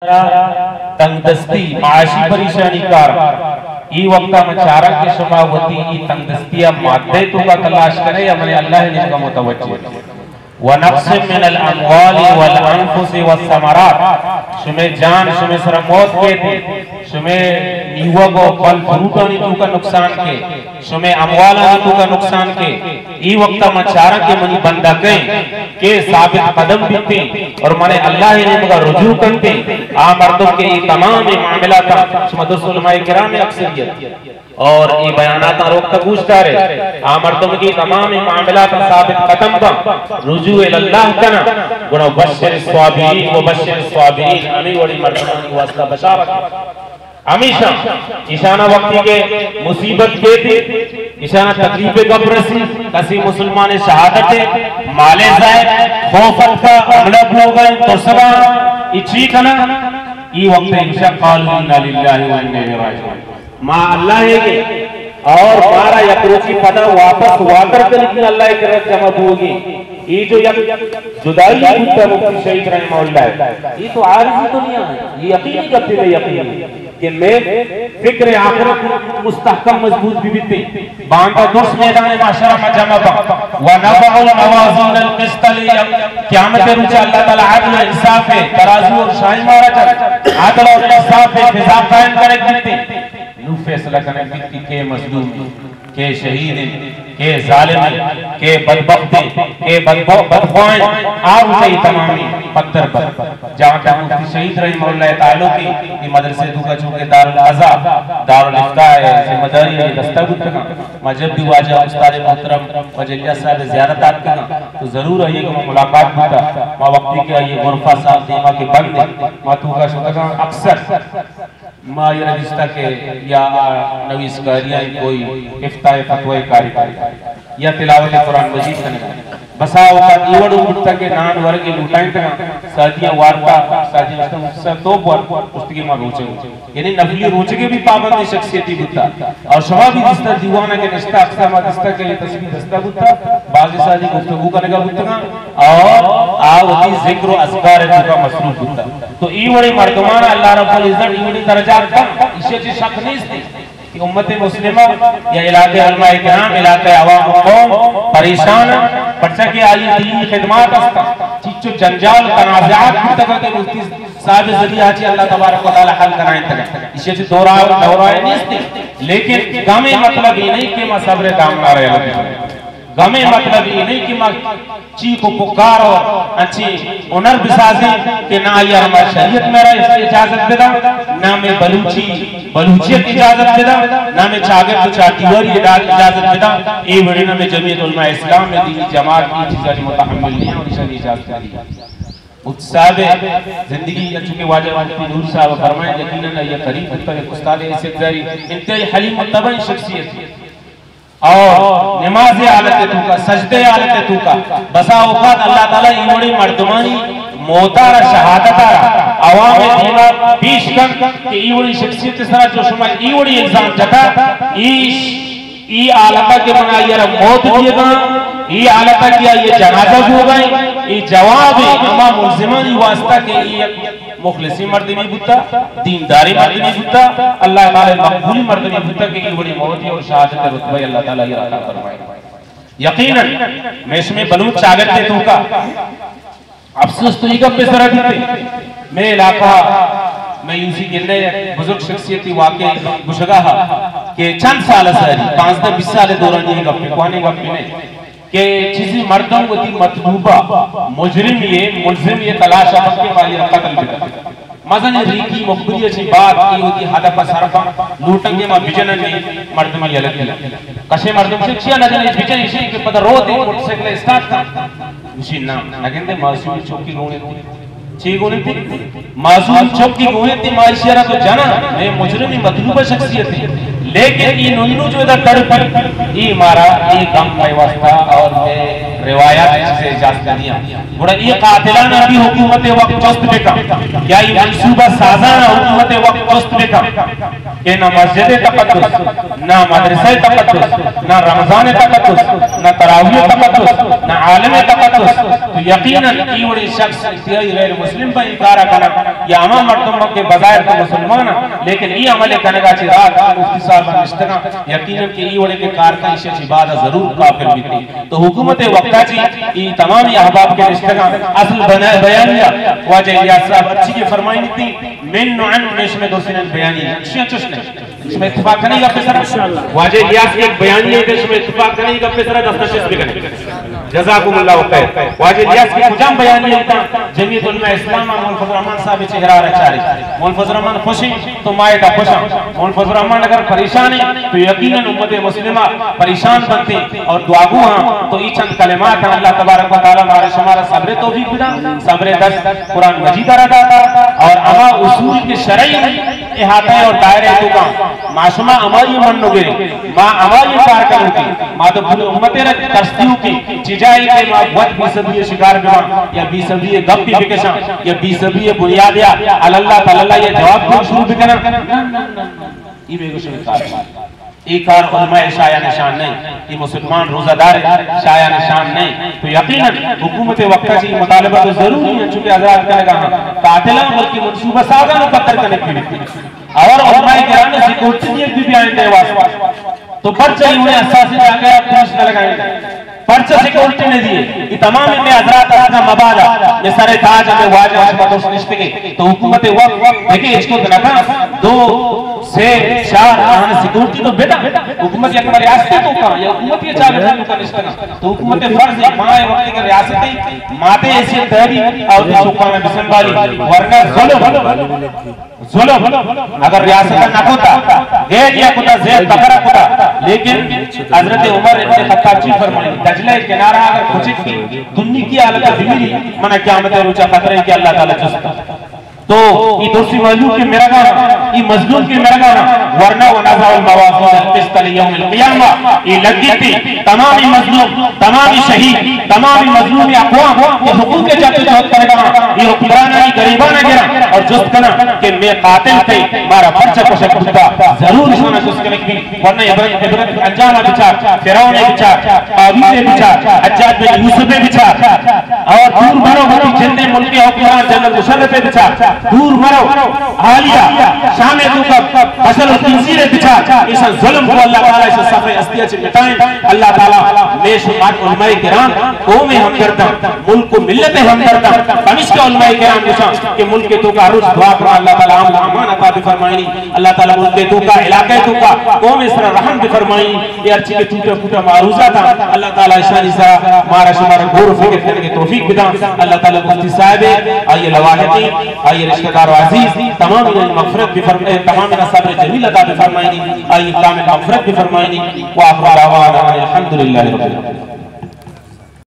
تنگ دستی، معاشی پریشانی کار۔ ای وقتا من چارگ کہ شما وتی ای تنگ دستی ء مادہ توکا تلاش کرے یا من اللہ نیمگا متوجہ۔ ونقص من الاموال والانفس والثمرات، شمے جان شمے سر موت کیتی، شمے نیوگ و پھل فروٹانی توکا نقصان کے، شمے اموالانی توکا نقصان کے۔ ای وقتا من چارا کہ منی بندہ کہیں کہ ثابت قدم بیتے اور منے اللہ نیمگا رجوع کنتے، آ مردم کے ای تمام معاملات شما درست علماء کرام اکثریت اور ای بیانات روک تا گوش دارے، آ مردم کی تمام معاملات ثابت قدم با، رجوع الی اللہ کنا، گڑا بشر الصابرین و بشر الصابرین، ہمیں وڑی مردمانی واسطہ بشارت۔ ہمیشہ ایشانا وقتی کہ مصیبت کیتی، ایشانا تکلیف گپ رسی، کسی مسلمان شہادت، مال ضائع، خوف اتکا، حملہ بوگا، ترسگا، ای چی کنا؟ ای وقت ایشا قالوا انا للہ و انا الیہ راجعون۔ ما اللہ ہے گے اور مارا یک روچی پدا واپس واتر کنگی اللہ کے رد جمع بوگی۔ یہ جو یک جدائی بوتا مفتی شہید رحمہ اللہ ہے، یہ تو عارضی دنیا ہے، یہ یقینی گپی میں یقین ہے کہ میں فکر آخرت مستحکم مضبوط بھی بیتے۔ باندا درست میدان معاشرہ میں جمع با۔ ونضع الموازین القسط لیوم، قیامت روچ اللہ تعالی عدل و انصاف ہے، ترازو اور شاہی مارا جائے، عدل اور انصاف ہے، فضا قائم کرے بیتے۔ نو فیصلہ کنگ بیت کہ کے مظلوم انت، کے شہید انت، کے ظالم انت، کے بدبخت انت، کے بدبو-، بدخواہ انت، آ روچ ای تمامی پتر پر۔ جہاں تک مفتی شہید رحمہ اللہ تعالی کی، کی مدرسے توکا چونکہ دارالقضا، دارالافتاء ہے، ذمہ داری ہے، دستہ بوتگا۔ ما جب بھی واجہ استاد محترم واجہ الیاس صاحب زیارت آتکگا، تو ضرور آئیے کہ ما ملاقات بوتا۔ ما وقتی کہ آئیے غرفہ صاحب دیما کے بند ہے، ما توکا شتگا اکثر۔ ما یہ نوشتہ کہ یا نویسکاریاں کوئی افتاء فتوی کاری کاری یا تلاوت قرآن مجید کنگا۔ بسا اوقات ای وڑ بوتا کہ نان ورگی لوٹائیں تگا، سادیاں وارتا، سادیاں اشتا سر تو پر پشتگی ما روچے ہو۔ یعنی نفلی روچے کے بھی پابند شخصیتی بوتا۔ اور شما بھی دستا دیوانا کے نشتا اکثر ما دستا کہ یہ تصویر دستا بوتا، بعض سادی گفتگو کنگا بوتا۔ اور آ وتی ذکر و اذکار توکا مصروف بوتا۔ تو ای وڑی مردمان اللہ رب العزت ای وڑی درجات دن، ایشی چی شک نیست کہ امت مسلمہ یا علاقہ علماء کرام، علاقہ عوام و قوم پریشان، پرچہ کہ آئی دینی خدمات استا، چیچو جنجال و تنازعات بوتا کہ مفتی صاحب ذریعہ چی اللہ تبارک و تعالی حل کرائیں تک۔ ایشی چی دورا، دورا نیست، لیکن گمے مطلب یہ نہیں کہ ما صبر دامنا رہے لگے۔ گمے مطلب یہ نہیں کہ ما چیک و پکار اور انچی ہنر بسازیں کہ نہ آئی ہمارا شریعت میرا اس کی اجازت بدا، نہ میں بلوچی، بلوچیت اجازت بدا، نہ میں چاگرد و چاٹیواری ادا-، اجازت بدا۔ اے وڑی نہ میں جمعیت علماء اسلام میں دینی جماعت کی چیزانی متحمل نہیں اور اسے اجازت نہیں۔ مفتی صاحب زندگی چونکہ واجہ مفتی نور صاحب فرمائے، یقیناً یہ قریب ہوتا ہے استاد حیثیت داری، انتہائی حلیم و طبع شخصیت۔ اور نماز حالت توکا، سجدے حالت توکا، بسا اوقات اللہ تعالی ای وڑی مردمانی موتا را، شہادتا را عوام دیما پیش کن کہ ای وڑی شخصیت سرا جو شما ای وڑی الزام جتا، ای، ای حالتا کہ من آئی را موت دیگا، ای حالتا کہ آئی جنازہ بوگا، ای جواب ہما ملزمانی واسطہ کہ ای یک مخلصی مردمی بوتا، دینداری مردمی بوتا، اللہ تعالی مقبولی مردمی بوتا کہ ای وڑی موتی اور شہادت رتبہ اللہ تعالی یہ عطا فرمائے۔ یقیناً میں شمے بلوچ چاگرد توکا افسوس تو ای گپ سرا دیتے، میں علاقہ میں یوسی گندے بزرگ شخصیتی واقعی گشگا ہا کہ چند سال ساری، پانزدہ بیس سال دورانی گپ، کوانی گپ نہیں۔ کہ چیزی مردم وتی مطلوبہ مجرم یہ، ملزم یہ تلاش ء کہ ما یہ قتل بکن۔ مزن ریکی مخبری اچی بات کہ وتی ہدف ء صرف لوٹنگے ما بجنن نے مردم یلگی۔ کشے مردم سے چیا نہ جنے بجن، اسی کہ پتہ رو دے موٹر سائیکل اسٹارٹ کن۔ اسی نہ، نگندے معصوم چوکی رونے۔ چی گون انت؟ معصوم چوکی گون انت، ما ایشی را تو جنا، میں مجرمی مطلوبہ شخصیت ہیں۔ لیکن ای ننو جو ادا تڑپی، ای مارا ای غم میں واسطہ اور میں روایات سے اجازت دیا۔ گڑا ای قاتلان بھی حکومت وقت چست بکا، یا ای منصوبہ سازان حکومت وقت چست بکا کہ نہ مسجد تقدس، نہ مدرسہ تقدس، نہ رمضان تقدس، نہ تراویح تقدس، نہ عالم تقدس، تو یقیناً ای وڑیں شخص انتہائی غیر مسلم بہ انکار کنن یا ہما مردم کہ بظاہر تو مسلمان ہیں، لیکن ای عمل کنگا چی رات مفتی صاحب نشتگاں، یقیناً کہ ای وڑے کے کار کا ایشی چی بعد ضرور کافر بیتی۔ تو حکومت وقتا چی ای تمامی احباب کے نشتگاں اصل بنا-، بیانیہ واجہ الیاس صاحب اچھی کے فرمائی دیتی، من عن میں شمے دوستین بیانیہ، اچھی چش نہیں۔ شما اتفاق کنئے گپ سرا؟ واجہ الیاس کہ یک بیانیہ دے، شما اتفاق کنئے گپ سرا، دستا چست بکنئے۔ جزاکم اللہ خیر۔ واجہ الیاس کہ کجام بیانیہ انت؟ جمعیت علماء اسلام مولوی فضل الرحمن صاحب چہرہ را چاری۔ مولوی فضل الرحمن خوش ہیں تو ما ادا خوش ہیں۔ مولوی فضل الرحمن اگر پریشان ہیں تو یقیناً امت مسلمہ پریشان بنتے اور دعاگو ہاں۔ تو ای چند کلمات ہیں، اللہ تبارک و تعالی مارا شمارا صبر توفیق بدا، صبر دست قرآن مجید را داتا اور اما اصول کے شرعی احاطہ اور دائرہ توکا ما شما ہمائی من نگرے، ما ہمائی کار کنوکے، ما تو پوری امت را ترس دیوکے، چی جائے کہ ما وت بے صبری شکار بباں یا بے صبری گپی بکشاں یا بے صبری بنیاد یا اللہ تعالی یا جواب کو شروع بکناں۔ ای بے گوشن کار۔ ای کار علماء شایان شان نہیں، ای مسلمان روزہ دار شایان شان نہیں۔ تو یقیناً حکومت وقت چی مطالبہ تو ضروری ہے، چونکہ آزاد کرے گا ہاں قاتلان بلکہ منصوبہ سازان پتر کنک بھی بیتی۔ اور علماء کرام سیکورٹی دیے بھی بیان دے واسطہ۔ تو پرچہ ہی انہیں اساسی جاگہ پولیس نہ لگائیں۔ پرچہ سیکورٹی نہ دیے۔ یہ تمام میں حضرات اپنا مبادہ، میں سر تاج، میں واجہ، میں دوست نشتگے۔ تو حکومت وقت دیکھے اس کو نہ کہا۔ دو سے چار آن سیکورٹی تو بیٹا۔ حکومت یک بار ریاستی تو کہا، یا حکومت یہ چاہے تو کہا نشتگا۔ تو حکومت فرض ہے، ماں وقت کے ریاستی، ماتے ایسی تحری، اور سکان بسنبالی، ورنہ ظلم۔ ظلم۔ اگر ریاست نہ کوتا، غیر یا کوتا، زید بکرا کوتا، لیکن حضرت عمر ابن خطاب چی فرمائی، دجلہ کنارہ اگر کچھ کی دنیا کی حالت بمیری، منا قیامت روچا خطرے کہ اللہ تعالی جستا۔ تو ای دوستی مظلوم کے مرگانا، ای مظلوم کے مرگانا، ورنہ ونضع الموازین القسط لیوم القیامہ، ای لگیتی تمامی مظلوم، تمامی شہید، تمامی مظلوم اقوام کہ حقوق جد و جہد کنگا، ای حکمرانانی غریبانا گرا اور جست کنا کہ میں قاتل تھے، مارا پرچہ کشک بوتا، ضرور شانا جست کنک بھی۔ ورنہ عبرت، عبرت انجام بچار، فرعون بچار، قابیل بچار، حجاج بن یوسف بچار۔ اور دور مرو وتی جند ملک حکمران جنرل مشرف بچار۔ دور مرو حالیہ شام تو کا بشر الخنزیر بچار۔ ایشان ظلم کو اللہ تعالی ایشان صفحہ ہستی چ مٹائیں۔ اللہ تعالی میش مات علماء کرام قوم ہمدرداں، ملک و ملت ہمدرداں۔ پمشکا علماء کرام گوشاں کہ ملک تو کا روز دعا کرو اللہ تعالی امن و امان عطا بفرمائنی۔ اللہ تعالی ملک توکا، علاقہ توکا قوم سرا رحم بفرمائی۔ یہ ہرچی کہ ٹوٹا پھوٹا معروضہ تھا، اللہ تعالی اشانی سرا مارا شمارا غور و فکر کرنے کی توفیق بدا۔ اللہ تعالی مفتی صاحب، آئی لواحقین، آئی رشتہ دار و عزیز، تمام مغفرت بفرمائے، تمام صبر جمیل عطا بفرمائنی، آئی کامل مغفرت بفرمائنی۔ وآخر دعوانا الحمدللہ رب العالمین۔